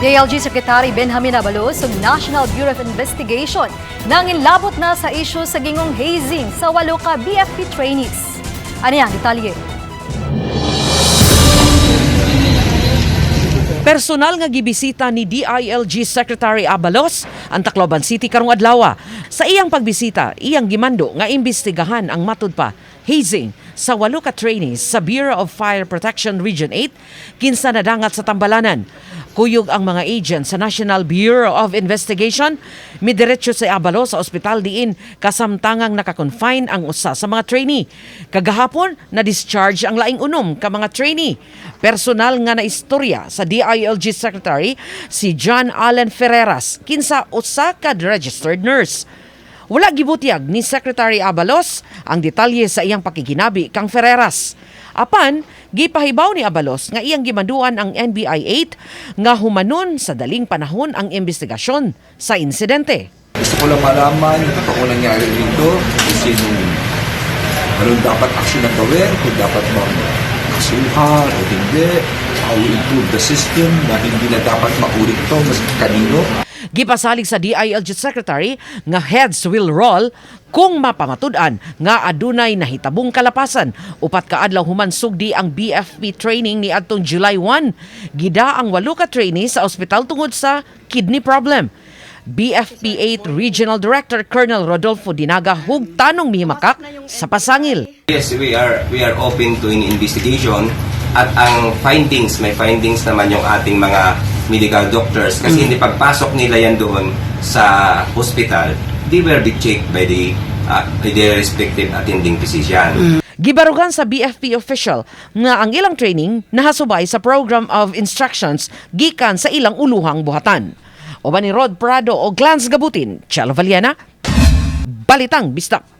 DILG Secretary Benjamin Abalos ug National Bureau of Investigation nanginlabot na sa issue sa gingong hazing sa walo ka BFP trainees. Ano yan, detalye? Personal nga gibisita ni DILG Secretary Abalos ang Tacloban City karong adlaw. Sa iyang pagbisita, iyang gimando nga imbestigahan ang matud pa hazing sa walo ka trainees sa Bureau of Fire Protection Region 8 kinsa nadangat sa tambalanan. Kuyog ang mga agent sa National Bureau of Investigation, midiretso sa Abalos sa ospital diin kasamtangang nakakonfine ang usa sa mga trainee. Kagahapon, na-discharge ang laing 6 ka mga trainee. Personal nga naistorya sa DILG Secretary si John Allen Ferreras, kinsa usa ka registered nurse. Wala gibutyag ni Secretary Abalos ang detalye sa iyang pakiginabi kang Ferreras. Apan, gipahibaw ni Abalos nga iyang gimanduan ang NBI 8 nga humanon sa daling panahon ang investigasyon sa insidente. Gusto ko lang malaman yung totoong nangyari dito, kung sino, anong dapat action na gawin, kung dapat bang kasuhan o hindi, how we improve the system na hindi na dapat maulit ito mas kanino. Gipasalig sa DILG Secretary nga heads will roll kung mapamatud-an nga adunay nahitabong kalapasan. 4 ka adlaw human sugdi ang BFP training ni adtong July 1. Gida ang walo ka trainees sa ospital tungod sa kidney problem. BFP 8 Regional Director Colonel Rodolfo Dinaga hugtanong mihimakak sa pasangil. Yes, we are open to an investigation at ang findings, may findings naman yung ating mga medical doctors kasi hindi pagpasok nila yan doon sa hospital, they were be checked by their respective attending physician. Gibarugan sa BFP official nga ang ilang training nahasubay sa program of instructions gikan sa ilang uluhang buhatan. Uban ni Rod Prado o Glance Gabutin, Chelo Valiena, Balitang Bisdak.